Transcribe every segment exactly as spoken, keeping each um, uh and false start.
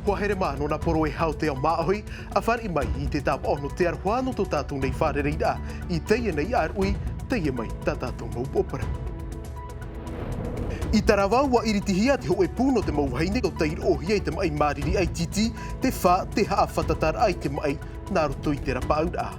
Hoa here mā, nō nā poro e hau te ao māʻohi, ʻa fāriʻi mai i te tāpaʻo nō te aroha nō tō tātou nei fārereiraʻa i teie nei ʻāruʻi, teie mai tā tātou mau upoʻo parau. I Tarawa, ʻua iritihia te hōʻē pū nō te mau vahine ʻo tei roʻohia i te maʻi māriri ʻaititi, te fā, te haʻafātataraʻa i te maʻi nā roto i te rapaʻauraʻa.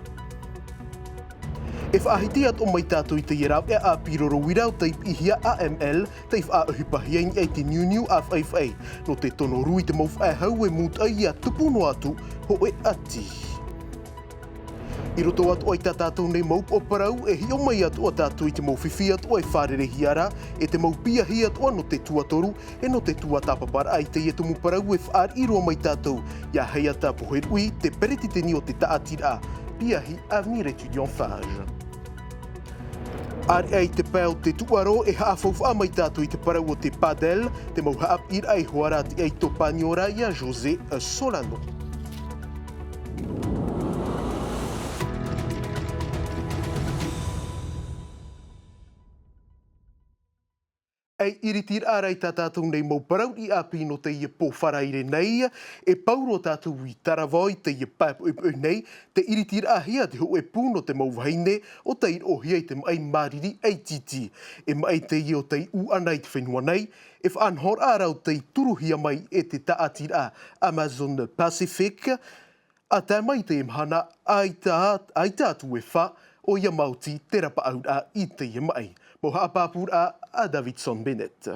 E faʻahiti atoʻa mai tātou i teie rāveʻa ʻāpī roro uira ʻo tei piʻihia A M L, tei faʻaʻohipahia i niʻa i te niuniu ʻāfaifai, nō te tono rū i te mau faʻehau e mūtaʻi ʻia tupu noa atu hōʻē ʻati. I roto atoʻa i tā tātou nei mau upoʻo parau, e hiʻo mai atoʻa tātou i te mau fifi atoʻa e fārereihia ra, e te mau piahi atoʻa nō te tuatoru, e nō te tuatāpaparaʻa i teie tumu parau e fāriʻi roa mai tātou iā Haʻatai Pohe Rui, te peretiteni o te tāʻatiraʻa piahi Avenir Étudiant Fage. ʻĀreʻa i te pae o te tūʻaro, e haʻafaufaʻa mai tātou i te parau o te padel, te mau haʻapiʻiraʻa i hoara atu i tō Paniora iā José Solano. ʻEi iritiraʻa ra i tā tātou nei mau parau ʻāpī nō teie pō Faraire nei, e pau roa tātou i Tarawa i teie pae poʻipoʻi nei, tē iritiʻahia te hōʻē pū nō te mau vahine ʻo tei roʻohia i te maʻi māriri ʻaititi. E maʻi teie ʻo tei ū ana i te fenua nei, e faʻanahoraʻa ra ʻo tei turuhia mai e te tāʻatiraʻa Amazon Pacific, ʻa tae mai i teie mahana, ʻaita, ʻaita atu e fā, ʻoia maoti te rapaʻauraʻa i teie maʻi. Mau haʻapāpūraʻa a Davidson Bennett.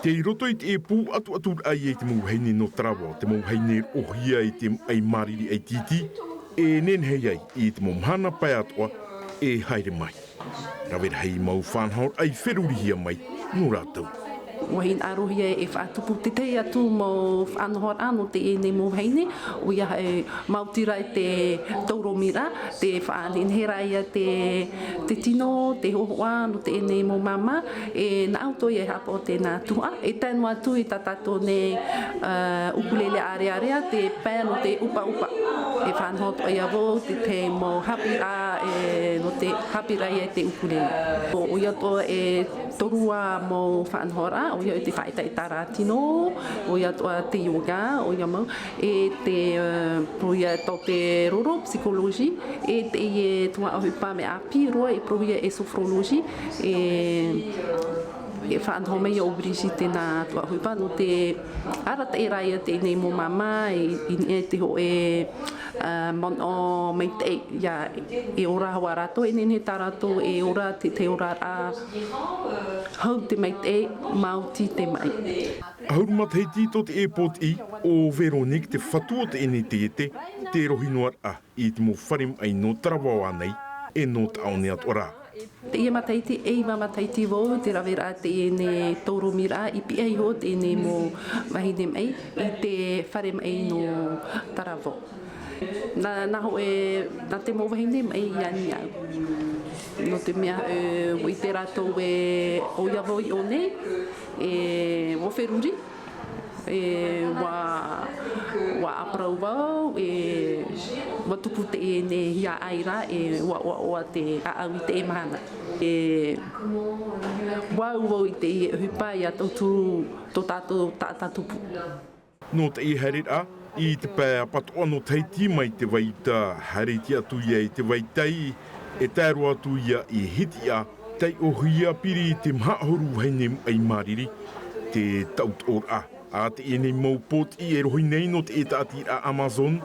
Tei roto i te pū ʻatuʻaturaʻa ia i te mau vahine nō Tarawa, te mau vahine roʻohia i te maʻi māriri ʻaititi, e nehenehe ai i te mau mahana pae atoʻa e haere mai. Rave rahi mau faʻanahoraʻa i ferurihia mai nō rātou. ʻUa hinaʻarohia e faʻatupu tētahi atu mau faʻanahoraʻa nō teie nei mau vahine, ʻoia hoʻi, maoti rā te tauromiraʻa, te faʻanehenehe rā ia te, te tino, te hōhoʻa nō teie nei mau māmā, e nā ʻau atoʻa ia e haʻapaʻo tēnā tuhaʻa, e tae noa atu i tā tātou nei, ā, ʻukulele ʻārearea, te pae nō te ʻupaʻupa. E faʻanaho atoʻa ia vau, te, te mau haʻapiʻiraʻa, e, nō te haʻapiʻiraʻa ia te ʻukulele. ʻO, ʻoia atoʻa e toru ā mau faʻanahoraʻa, ʻoia hoʻi te faʻaʻetaʻeta rā tino, ʻoia atoʻa te yoga, ʻoia mau, e te, ā, parauhia tō te roro, psychologie, e teie tuhaʻa ʻohipa mea ʻāpī roa, e parauhia e sophrologie, e, e faʻanaho mai ia ʻo Brigitte tēnā tuhaʻa ʻohipa, nō te arataʻi rā ia teie nei mau māmā, i, i niʻa i te hōʻē, ā, manaʻo maitaʻi, ia, e ora hoʻi rātou, e nehenehe tā rātou e ora te, te oraraʻa hau te maitaʻi, maoti te maʻi. ʻAhuru matahiti tō teie pōtiʻi, ʻo Véronique te fatu o teie nei taiete, tē rohi noa ra i te mau fare maʻi nō Tarawa ānei, e nō Taʻaone atoʻa rā. Teie matahiti, e iva matahiti vau, te raveraʻa teie nei tauromiraʻa, i piʻi iho teie nei mau vahine maʻi, i te fare maʻi nō Tarawa. Nā, nā hōʻē, nā te mau vahine maʻi i ani au. Nō te mea, e, ʻua ʻite rātou e, ʻoia vau i ʻō nei, e, ʻua feruri, e, ʻua, ʻua ʻāparau vau, e, ʻua tupu teie nei hiaʻai ra, e, ʻua, ʻua, ʻua te ʻāʻau i teie mahana. E, ʻua au vau i teie ʻohipa ʻia tauturu tō tātou taʻata tupu. Nō teie haereraʻa, i te pae apatoʻa nō Tahiti mai te vai uta, haere iti atu ia i te vai tai, e tae roa atu ia i Hitiʻa, taiʻohia piri i te maha ʻahuru vahine maʻi māriri, te tautooraʻa a teie nei mau pōtiʻi e rohi nei nō te tāʻatiraʻa Amazon,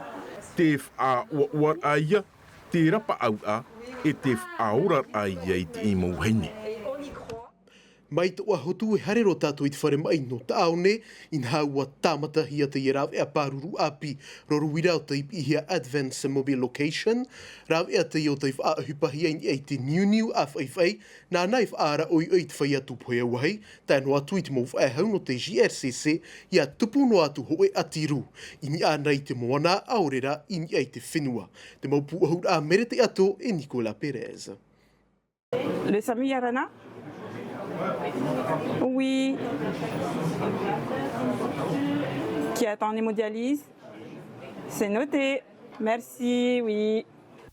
te faʻaʻoaʻoaraʻa ia, te rapaʻauraʻa, e te faʻaoraraʻa ia i teie mau vahine. Mai tō ʻoe hotu e haere roa tātou i te fare maʻi nō Taʻaone, inaha ʻua tāmatahia teie rāveʻa pāruru ʻāpī roro uira ʻo tei piʻihia Advance Mobile Location, rāveʻa teie ʻo tei faʻaʻohipahia i niʻa i te niuniu ʻāfaifai, nāna e faʻaara ʻoiʻoi i te feiā tūpohe auahi, tae noa atu i te mau faʻehau nō te J R C C, ʻia tupu noa atu hōʻē ʻati rū, i niʻa ānei i te moana, ʻaore rā, i niʻa i te fenua. Te mau pūʻohuraʻa Merete Ato e Nicolas Perez. Le Samuyarana. Oui. Qui attend l'hémodialyse. C'est noté. Merci, oui.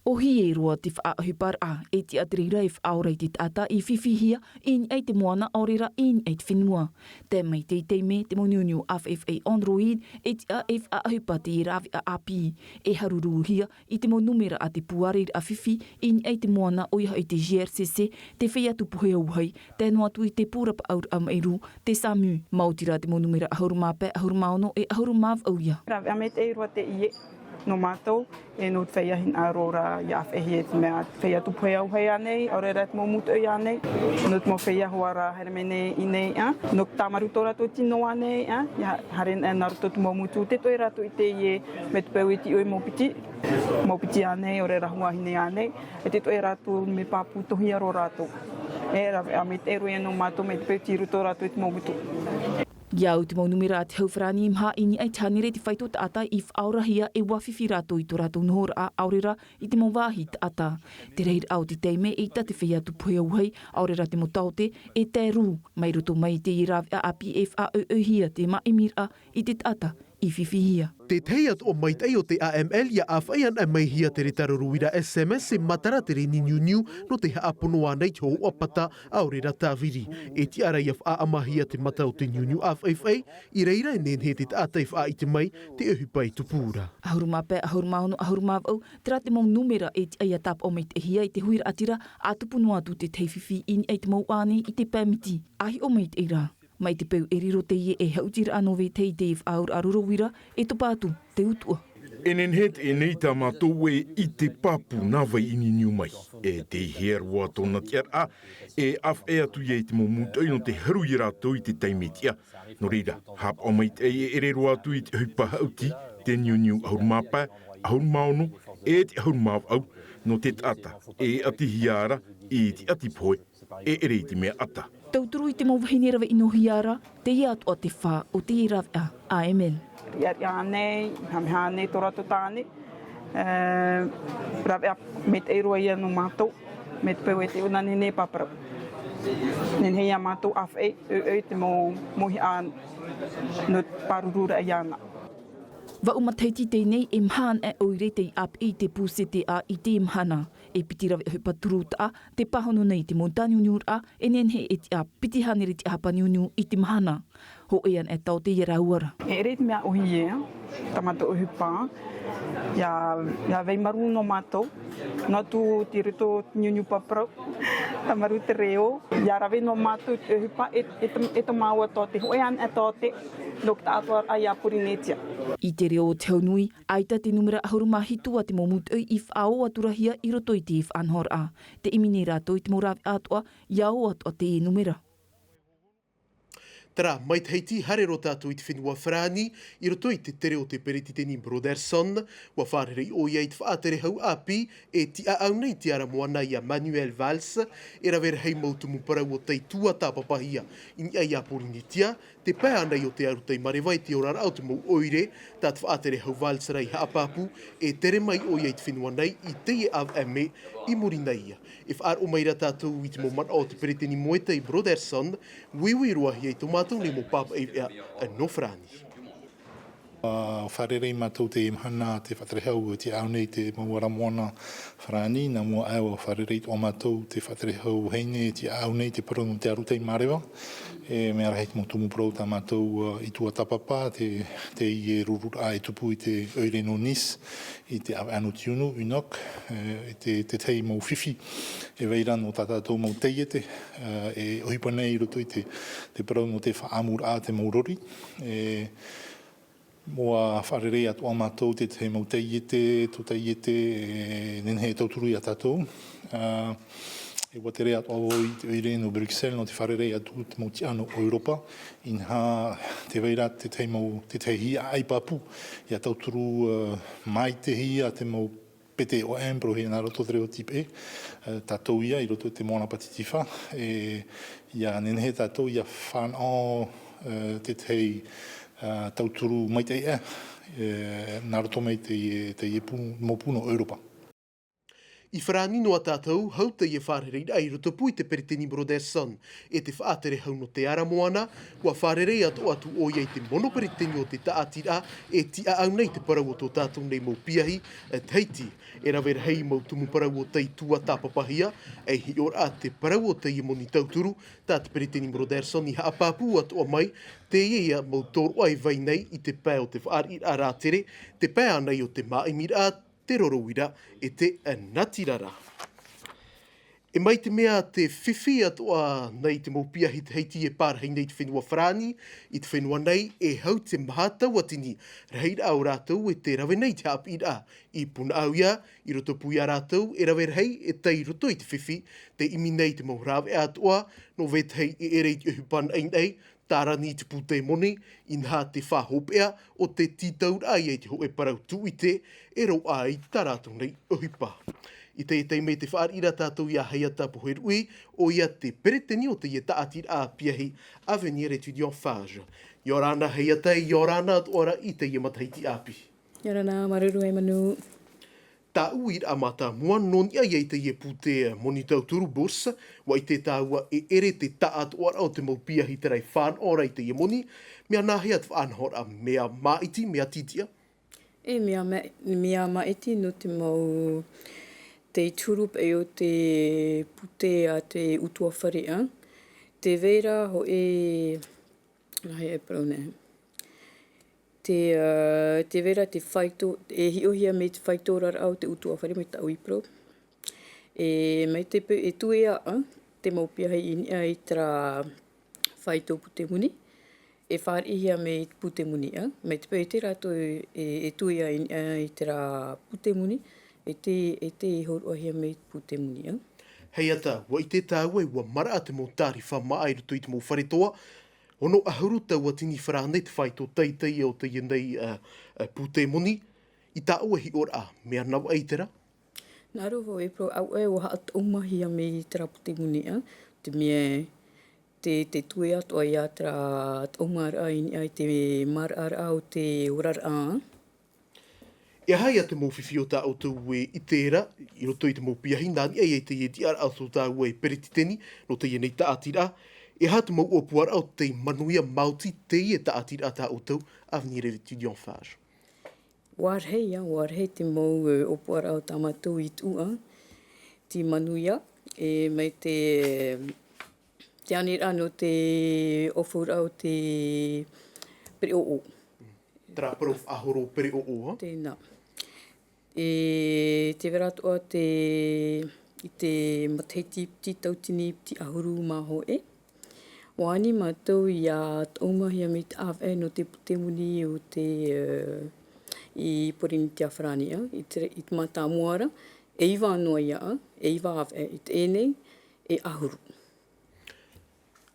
ʻOhie roa te faʻaʻohiparaʻa, e tiʻa te reira e faʻaora i te taʻata i fifihia i niʻa i te moana, ʻaore rā i niʻa i te fenua. Tae mai teitei mē te mau niuniu ʻāfaʻifaʻi Android, e tiʻa e faʻaʻohipa te rāveʻa ʻāpī. E haruruhia i te mau numera a te pūʻareraʻa fifi i niʻa i te moana, ʻoia hoʻi te G R C C, te feiā tupu hei auahi, tae noa atu i te pū rapaʻauraʻa maʻi rū, te SAMU. Maoti rā te mau numera ʻahuru mā pae, ʻahuru mā ono e ʻahuru mā vaʻu ia. Rāveʻa maitaʻi roa teie nō mātou, e nō te feiā hinaʻaro ra, ʻia ʻāfaʻi e te mea, feiā tupu hei auahi ānei, ʻaore rā te mau mūtoʻi ānei, nō te mau feiā hoʻi ra haere mai nei i ʻō nei, ā, nō te tāmarū tō rātou tino ānei, ā, ʻia haere nā roto te mau motu, tē ʻite rātou i teie, mai te peu e tiʻa i Maupiti, Maupiti ānei, ʻaore rā Huahine ānei, e tē ʻite rātou mea pāpū tohia roa rātou. E rāveʻa maitaʻi roa ia nō mātou mai te peu tei roto rātou i te mau motu. ʻIa au te mau numera a te hau farāni, maha i niʻa i te hānere te faito taʻata i faʻaorahia e ua fifi rātou i tō rātou nohoraʻa, ʻaore rā i te mau vāhi taʻata. Te rahiraʻa o te taime, eʻita te feiā tupu hei auahi, ʻaore rā te mau taote, e tae rū. Mai roto mai i teie rāveʻa ʻāpī e faʻaʻoiʻoihia te māʻimiraʻa i te taʻata i fifihia. Te tahi atoʻa maitaʻi o te A M L ʻia ʻāfaʻi anaʻe mai hia te reta ruru uira S M S e matara te reni niuniu nō te haʻapono ānei te hōhoʻa pata ʻaore rā tāviri. E tiʻa ra ʻia faʻaʻamahia te mata o te niuniu ʻāfaʻifaʻi, i reira e nehenehe te taʻata e faʻaʻite mai te ʻohipa e tupu ra. ʻAhuru mā pae, ʻahuru mā ono, ʻahuru mā vaʻu, terā te mau numera e tiʻa ʻia tāpaʻo maitaʻihia i te huiraʻatira, ʻa tupu noa atu te tahi fifi i niʻa i te mau ʻānei i te pae miti. ʻA hiʻo maitaʻi rā. Mai te peu e riro teie e haʻutiraʻa nō vetahi i te faʻaauraʻa ruru uira, e topa atu te utuʻa. E nehenehe teie nei tā mātou e ʻite pāpū nā vai i niuniu mai. E tei hea roa tōna tiʻaraʻa, e ʻāfaʻi atu ia i te mau mūtoʻi nō te haru ia rātou i te taime tiʻa. Nō reira, haʻapaʻo maitaʻi e ʻere roa atu i te ʻohipa haʻuti, te niuniu ʻahuru mā pae, ʻahuru mā ono, e te ʻahuru mā vaʻu, nō te taʻata e ʻatihia ra i te ʻati pohe, e ʻere i te mea ʻata. Tauturu i te mau vahine rave ʻinohia ra, teie atoʻa te fā o teie rāveʻa A M L. Ia, ia nei, haʻamehaʻa nei tō rātou tāne, e, rāveʻa maitaʻi roa ia nō mātou, mai te peu e te ʻuna nehenehe e pāparau. Nehenehe ia mātou ʻāfaʻi, ʻoiʻoi te mau, mau hiʻa nō te pārururaʻa iāna. Vaʻu matahiti teie nei e maha anaʻe ʻoire tei ʻāpeʻe i te pū C T A i te mahana. E piti rave ʻohipa turutaʻa, tē pāhono nei i te mau tāniuniuraʻa, e nehenehe e tiʻa piti hānere tiʻahapa niuniu i te mahana. Hōʻē anaʻe taote ia rāua ra. E ʻere i te mea ʻōhie, tā mātou ʻohipa, ia, ia vai marū nō mātou, noa atu tei roto niuniu pāparau, tā marū te reo, ia rave nō mātou te ʻohipa, e, e, e tō māua taote, hōʻē anaʻe taote, nō te taʻatoʻaraʻa ia Pōrīnetia. I te reo o te hau nui, ʻaita te numera ʻahuru mā hitu a te mau mūtoʻi i faʻaō aturahia i roto i te faʻanahoraʻa. Tē ʻimi nei rātou i te mau rāveʻa atoʻa, ʻia ō atoʻa teie numera. Terā, mai Tahiti, haere roa tātou i te fenua Farāni, i roto i te tere o te peretiteni Brotherson, ʻua fārerei ʻoia i te faʻatere hau ʻāpī, e tiʻaau nei te ara moana ia Manuel Valls, e rave rahi mau tumu parau o tei tuatāpapahia i niʻa ia Pōrīnetia, te pae ānei o te arataʻi mareva i te oraraʻa o te mau ʻoire, tā te faʻatere hau Valls ra i haʻapāpū, e tere mai ʻoia i te fenua nei, i teie ʻāvaʻe mē, i muri nei ia. E faʻaroʻo mai ra tātou i te mau manaʻo o te peretiteni Moetai Brotherson, uiui roa hia i tō mātou nei mau pāpaʻi veʻa nō Farāni. ʻUa fārerei mātou teie mahana te faʻatere hau e tiʻaau nei te mau ara moana Farāni, nā mua aʻe ʻua fārerei atoʻa mātou te faʻatere hau Heine e tiʻaau nei te parau nō te arataʻi mareva. E mea rahi te mau tumu parau tā mātou, ā, i tuatāpapa, te, teie rururaʻa e tupu i te ʻoire nō Nice, i te ʻāvaʻe nō Tiunu, Unoc, e, i te, te tahi mau fifi, e vai ra nō tā tātou mau taiete, ā, e ʻohipa nei i roto i te, te parau nō te faʻaʻamuraʻa te mau rori, e, ʻUa fārerei atoʻa mātou te tahi mau taiete, tō taiete, e nehenehe e tauturu ia tātou. Ā, e ʻua tere atoʻa vau i te ʻoire nō Bruxelles, nō te fārerei atu te mau tiʻa nō ʻEuropa. Inaha, tē vai ra te tahi mau, te tahi hiaʻai pāpū, ʻia tauturu, ā, mai te hia te mau P T O M, parauhia nā roto te reo tīpeʻe, ā, tātou ia i roto i te moana Pātitifā, e, ʻia nehenehe tātou ʻia fānaʻo, ā, te tahi, ā, tauturu maitaʻi, ā, e, nā roto mai teie, teie pū, mau pū nō ʻEuropa. I farāni noa tātou, hau teie fārereiraʻa i roto pū i te peretiteni Brotherson, e te faʻatere hau nō te ara moana, ʻua fārerei atoʻa atu ʻoia i te mono peretiteni o te taʻatiraʻa, e tiʻaau nei te parau o tō tātou nei mau piahi, e Tahiti, e rave rahi mau tumu parau o tei tuatāpapahia, e hiʻoraʻa te parau o teie moni tauturu, tā te peretiteni Brotherson i haʻapāpū atoʻa mai, teie ia mau tōroʻa e vai nei i te pae o te fāriʻiraʻa rātere, te pae ānei o te māʻimiraʻa, te roro uira, e te natirara. E mai te mea te fifi atoʻa nei te mau piahi Tahiti e pārahi nei te fenua farāni, i te fenua nei e hau te maha tauatini, rahiraʻa o rātou e te rave nei te haʻapiʻiraʻa, i Punaʻauia, i roto pū ia rātou, e rave rahi, e tei roto i te fifi, te ʻimi nei te mau rāveʻa atoʻa, nō vetahi e ʻere i te ʻohipa naʻinaʻi, tārani i te pūtē moni, inaha te fā hopeʻa o te tītauraʻa ia i te hōʻē parau tūʻite, e roaʻa ai tā rātou nei ʻohipa. I teie taime te fāriʻi ra tātou ia Heiata Poherui, ʻoia te peretiteni o teie taʻatiraʻa piahi Avenir Étudiant Fage. ʻIa ora na Heiata, ʻia ora na atoʻa ra i teie matahiti ʻāpī. ʻIa ora na, māuruuru e Manu. Tāʻu uiraʻa mātāmua, nō niʻa ia i teie pūtē moni tauturu bourse, ʻua ʻite tāua e ʻere te taʻatoʻaraʻa o te mau piahi terā e fānaʻo ra i teie moni, mea nāhea te faʻanahoraʻa, mea māʻiti, mea tītiʻa? E mea ma-, mea māʻiti nō te mau, te turu paʻi o te pūtē a te ʻutuāfare, ā. Tē vai ra hōʻē, nāhea e parau nei. Te, ā, tē vai ra te faito, e hiʻohia mai te faitoraʻa o te ʻutuāfare mai tāʻu i parau. E mai te peu, e tuea, ā, te mau piahi i niʻa i terā faito pūtē moni, e fāriʻihia mai pūtē moni, ā. Mai te peu e tē rātou e, e tuea i niʻa i terā pūtē moni, e tē, e tē hōroʻahia mai pūtē moni, ā. Heiata, ʻua ʻite tāua ē ʻua maraʻa te mau tārifa māʻa i roto i te mau fare toa, ono ʻahuru tauatini farāne te faito teitei o teie nei, ā, ā, pūtē moni, i tāʻu e hiʻoraʻa, mea navaʻi terā? Nā roto i parau, ʻaore ʻua haʻataʻumahia mai terā pūtē moni, ā, te mea te, te tuea atoʻa ia terā taʻumaraʻa i niʻa i te maraʻaraʻa o te oraraʻa. E aha ia te mau fifi o tā ʻoutou e ʻite ra, i roto i te mau piahi, nā niʻa ia i teie tiʻaraʻa o tō tāua e peretiteni, nō teie nei taʻatiraʻa, e aha te mau ʻōpuaraʻa o tei manuia maoti teie taʻatiraʻa tā ʻoutou, Avenir Étudiant Fage? ʻUa rahi, ā, ʻua rahi te mau, e, ʻōpuaraʻa o tā mātou i tuʻu, ā, tei manuia, e, mai te, te aniraʻa nō te ʻōfauraʻa o te pereʻoʻo. Terā parau faʻahoro pereʻoʻo, ā? Tēnā. E tē vai ra atoʻa te, i te matahiti piti tauatini piti ʻahuru mā hōʻē. ʻUa ani mātou ʻia taʻumahia mai te ʻāvaʻe nō te pūtē moni o te, e, i Pōrīnetia farāni, ā, i te, i te mātāmua ra, e iva noa ia, ā, e iva ʻāvaʻe, i teie nei, e ʻahuru.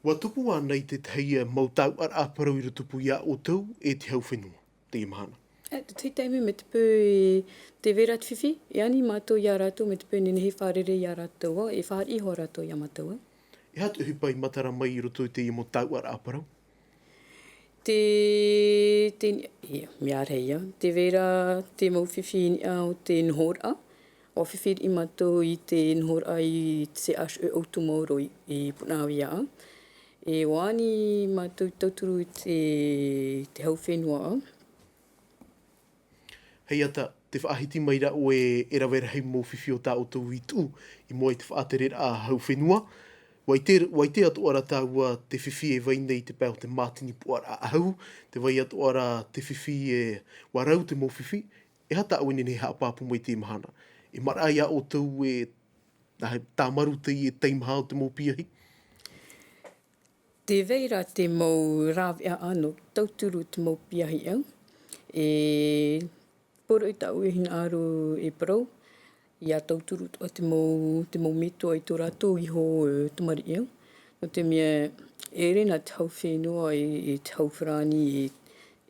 ʻUa tupu ānei te tahi, e, mau tauʻaraʻa parau i roto pū ia ʻoutou, e te hau fenua, teie mahana? E, te tahi taime mai te peu e tē vai ra te fifi, e ani mātou ia rātou mai te peu e nehenehe e fārerei ia rātou, ā, e fāriʻi hoʻi rātou ia mātou, ā. E aha te ʻohipa i matara mai i roto i teie mau tauʻaraʻa parau? Te, te, ia, mea rahi, ā. Tē vai ra te mau fifi i niʻa o te nohoraʻa. ʻUa fifi riʻi mātou i te nohoraʻa i te C H E Outomaoro i, i Punaauia. E ʻua ani mātou i tauturu i te, te hau fenua. Heiata, tē faʻahiti mai ra ʻoe e rave rahi mau fifi o tā ʻoutou i tuʻu i mua i te faʻatereraʻa hau fenua. ʻUa ʻite, ʻua ʻite atoʻa ra tāua te fifi e vai nei i te pae o te mātini puʻaraʻa ʻahu, tē vai atoʻa ra te fifi e, ʻua rau te mau fifi, e aha tāʻu e nehenehe e haʻapāpū mai i teie mahana? E maraʻa ia ʻoutou e, nā, tāmaru teie teimaha o te mau piahi? Tē vai ra te mau rāveʻa ʻānō tauturu te mau piahi ʻāu. E poroʻi tāʻu e hinaʻaro e parau, ʻia tauturu atoʻa te mau, te mau metua i tō rātou iho, e, tamariʻi ʻāu. Nō te mea, e ʻere na te hau fenua, e, e te hau farāni, e,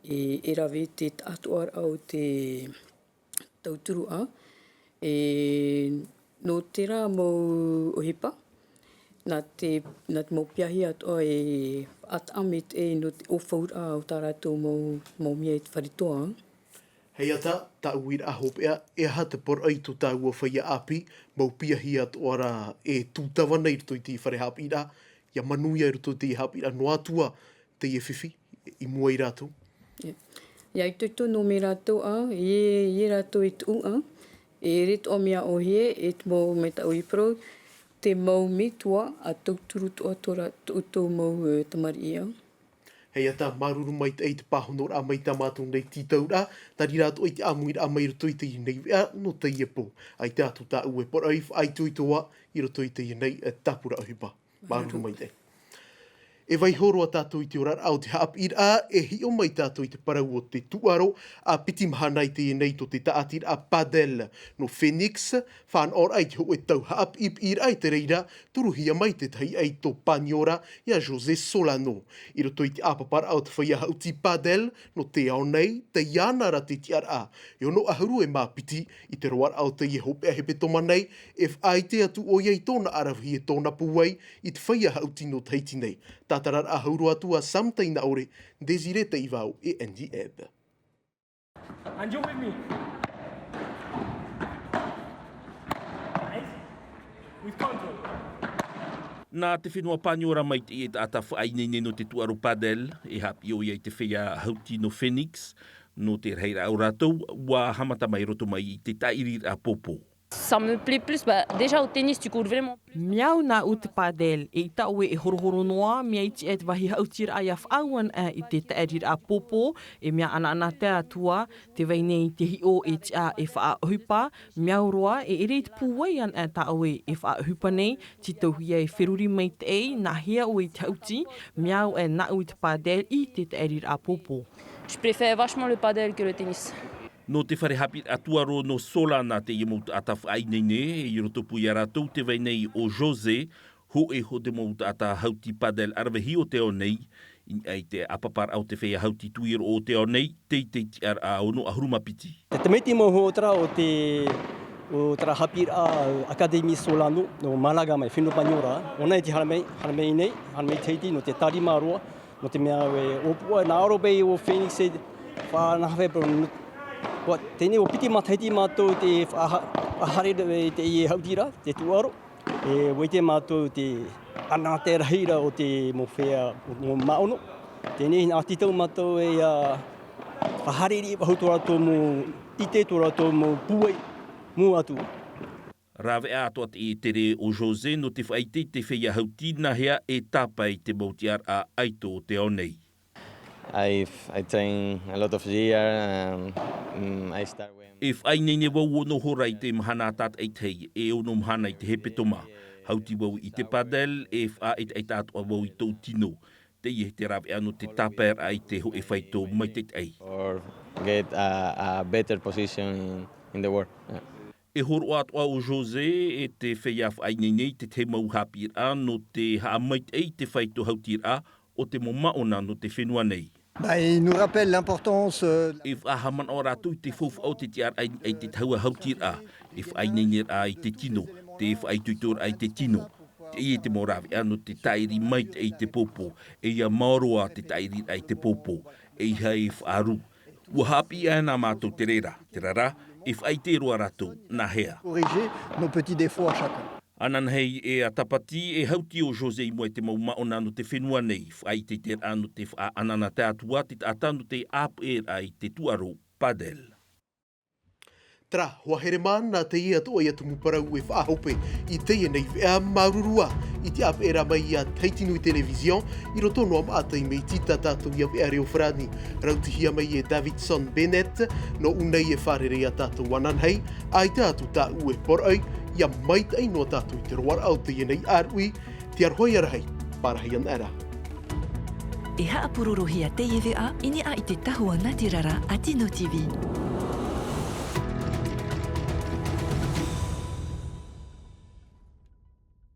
e, e rave te taʻatoʻaraʻa o te tauturu ʻā. E, nō terā mau ʻohipa, nā te, nā te mau piahi atoʻa e faʻataʻa maitaʻi nō te ʻōfauraʻa o tā rātou mau, mau mea i te fare toa. Hei ata, tāʻu uiraʻa hopeʻa, e aha te poroʻi tō tāua feiā ʻāpī, mau piahi atoʻa rā e tūtava nei i roto i te fare haʻapiʻiraʻa, ʻia manuia i roto i te haʻapiʻiraʻa noa atu ā, teie fifi, i mua ia rātou. Ia, ia itoito noa mai rātou ā, ia, ia rātou e tuʻu ā, e ʻere atoʻa mea ʻōhie, e te mau mea tāʻu i parau, te mau metua, ʻa tauturu atoʻa tō rā, tō, tō mau, e, tamariʻi ā. Hei ata, māuruuru maitaʻi i te pāhonoraʻa mai tā mātou nei tītauraʻa, tā reira atoʻa i te ʻāmuiraʻa mai i roto i teie nei veʻa nō teie pō. ʻAita atu tāʻu e poroʻi faʻaitoito ā i roto i teie nei, e, tāpura ʻohipa. Māuruuru maitaʻi. E vaiiho roa tātou i te oraraʻa o te haʻapiʻiraʻa, e hiʻo mai tātou i te parau o te tūʻaro, ʻa piti mahana i teie nei tō te tāʻatiraʻa padel nō Phoenix, faʻanahoraʻa i te hōʻē tau haʻapiʻipiʻiraʻa i te reira, turuhia mai te tahi ʻaito Paniora, ia José Solano. I roto i te ʻāpaparaʻa o te feiā haʻuti padel nō te ao nei, tei iāna rā te tiʻaraʻa, e ono ʻahuru e mā piti, i te roaraʻa o teie hopeʻa hepetoma nei, e faʻaʻite atu ʻoia i tōna ʻaravihi e tōna pūai i te feiā haʻuti nō Tahiti nei. Tātararaʻa hau roa atu ā Sam Tainaʻore, Désiré Taivao e Andy Ebb. And you with me. Nice. With control. Nā te fenua Paniora mai teie taʻata faʻaineine nō te tūʻaro padel, e haʻapiʻi ʻoia i te feiā haʻuti nō Phoenix, nō te rahiraʻa o rātou, ʻua haʻamata mai roto mai i te tāʻiriraʻa pōpō. Ça me plaît plus, bah, déjà au tennis, tu cours vraiment plus. Mea au nāʻu te padel, eʻita ʻoe e horohoro noa, mea iti ā te vāhi haʻutiraʻa ʻia faʻaau ana i te tāʻiriraʻa pōpō, e mea anaanatae atu ā, tē vai nei te hiʻo e tiʻa e faʻaʻohipa, mea au roa, e ʻere i te pūai ana tā ʻoe e faʻaʻohipa nei, tītauhia e feruri maitaʻi, nāhea ʻoe i te haʻuti, mea au ē nāʻu i te padel i te tāʻiriraʻa pōpō. Je préfère vachement le padel que le tennis. Nō te fare haʻapiʻiraʻa tūʻaro nō Solana teie mau taʻata faʻaineine, i rotopū ia rātou tē vai nei ʻo José, hōʻē hō te mau taʻata haʻuti padel ʻaravihi o te ao nei, i niʻa i te ʻāpaparaʻa o te feiā haʻuti tuiroʻo o te ao nei, tei te tiʻaraʻa ono ʻahuru mā piti. Te tamaiti mau hō terā o te, o terā haʻapiʻiraʻa Académie Solano, nō Malaga mai, fenua Paniora, ʻōna e tē haere mai, haere mai nei, haere mai Tahiti, nō te tārima roa, nō te mea e ʻōpuʻa, nā ʻō roa paʻi ʻo Phoenix e faʻanahoraʻa paʻi, ʻua, teie nei ʻua piti matahiti mātou te faʻaha-, faʻahaere i teie haʻutiraʻa, te tūʻaro. E ʻua ʻite mātou te anaanatae rahi ra o te mau feiā, mau māʻono. Teie nei, hinaʻaro tītau mātou e ʻia faʻahaere riʻi faʻahou tō rātou mau ʻite, tō rātou mau pūai, mua atu. Rāveʻa atoʻa teie tere o José nō te faʻaʻite i te feiā haʻuti nāhea e tāpae i te mau tiʻaraʻa ʻaito o te ao nei. I've, I train a lot of year, um, mm, I start when E faʻaineine vau ono hora i te mahana tātaʻitahi, e ono mahana i te hepetoma. Haʻuti vau i te padel, e faʻaʻetaʻeta atoʻa vau i tōʻu tino. Teie te rāveʻa nō te tāpaeraʻa i te hōʻē faito maitaʻi. Or get a, a better position in, in the world. Yeah. E hōroʻa atoʻa ʻo José, e te feiā faʻaineine i te tahi mau haʻapiʻiraʻa nō te haʻamaitaʻi i te faito haʻutiraʻa o te mau māʻona nō te fenua nei. Bah, il nous rappelle l'importance, euh, E faʻahaʻamanaʻo rātou i te faufaʻa o te tiʻaraʻa i te tahua haʻutiraʻa, e faʻaineineraʻa i te tino, te faʻaitoitoraʻa i te tino. Teie te mau rāveʻa nō te tāʻiri maitaʻi i te pōpō, e ʻia maoro ā te tāʻiriraʻa i te pōpō, ʻeiaha e faʻaru. ʻUa haʻapiʻi ana mātou te reira, terā rā, e faʻaʻite roa rātou, nāhea. Corriger nos petits défauts à chacun. Ananahi e ʻatapati, e haʻuti ʻo José i mua i te mau māʻona nō te fenua nei, faʻaʻiteʻiteraʻa nō te faʻaanaanatae atu ā te taʻata nō te ʻāpeʻeraʻa i te tūʻaro padel. Terā, hoa here mā, nā teie atoʻa ia tumu parau e faʻahope i teie nei veʻa. Māuruuru ā i te ʻāpeʻeraʻa mai a Tahiti Nui Télévision, i roto noa maʻa taime i tā tātou ia veʻa reo farāni, rautihia mai e Davidson Bennett. Nō ʻō nei e fārerei ā tātou ananahi, ʻaita atu tāʻu e poroʻi, ʻia maitaʻi noa tātou i te roaraʻa o teie nei ʻāruʻi, te aroha ia rahi, pārahi ana rā. E haʻapurorohia teie veʻa i niʻa i te tahua nātirara a Tino TV.